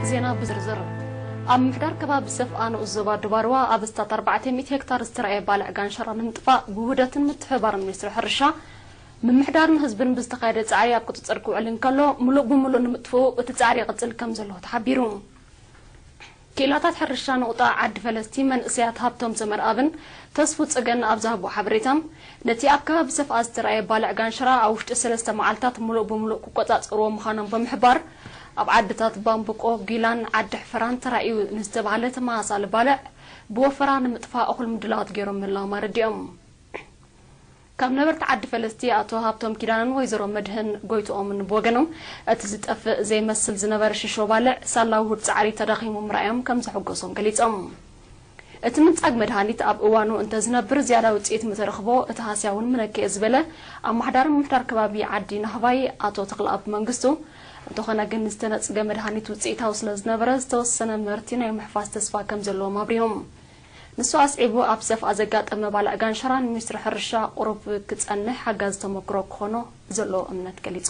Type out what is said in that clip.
ዜና ብዝርዝር። ኣብ ምምሕዳር ከባቢ ሰፍኣ ንኡስ ዞባ ዱባርዋ ኣብ ስታት ኣርባዕተ ሚእቲ ሄክታር ዝተራእየ ባልዕ ጋንሸራ ንምጥፋእ ብውህደትን ምትሕብባር ሚኒስትሪ ሕርሻ፣ ምምሕዳርን ህዝብን ብዝተኻየደ ጻዕሪ ኣብ ቁጽጽር ክውዕል እንከሎ፣ ምሉእ ብምሉእ ንምጥፍኡ እቲ ጻዕሪ ይቕጽል ከም ዘሎ ተሓቢሩ። ክኢላታት ሕርሻ ንቑጣ ዓዲ ፈለስቲ መንእሰያት ሃብቶም ዘመርኣብን ተስፉ ጽገን ኣብ ዝሃብዎ ሓበሬታ፣ ነቲ ኣብ ከባቢ ሰፍኣ ዝተራእየ ባልዕ ጋንሽራ ኣብ ውሽጢ ሰለስተ መዓልታት ምሉእ ብምሉእ ክቆጻጸርዎ ምዃኖም ብምሕባር፣ ኣብ ዓድታት ባምብቆ፣ ጊላን ዓዲ ሕፈራን ተራእዩ ንዝተባህለ ተመሳሳሊ ባልዕ ብወፈራ ንምጥፋእ እኹል ምድላዋት ገይሮም ምህላዎም ኣረዲኦም። ካብ ነበርቲ ዓዲ ፈለስቲ ኣቶ ሃብቶም ኪዳነን ወይዘሮ መድህን ጎይትኦምን ብወገኖም፣ እቲ ዝጠፍእ ዘይመስል ዝነበረ ሽሾ ባልዕ ሳላ ውሁድ ጻዕሪ ተዳኺሙ ምርኣዮም ከም ዘሐጎሶም ገሊጾም። እቲ ምንጻግ መድሃኒት ኣብ እዋኑ እንተዝነብር ዝያዳ ውጽኢት ምተረኽቦ፣ እቲ ሃስያ እውን ምነክኤ ዝበለ ኣማሕዳሪ ምምሕዳር ከባቢ ዓዲ ናህባይ ኣቶ ተኽለኣብ መንግስቱ፣ እንተኾነ ግን ዝተነጽገ መድሃኒት ውጽኢታዊ ስለ ዝነበረ ዝተወሰነ ምህርቲ ናይ ምሕፋስ ተስፋ ከም ዘለዎም ኣብሪሆም። ንሱ ኣስዒቡ ኣብ ሰፍኣ ዘጋጠመ ባልዕ ጋንሸራ ንሚኒስትሪ ሕርሻ ቁሩብ ክጸንሕ ሓጋዚ ተመክሮ ክኾኖ ዘለዎ እምነት ገሊጹ።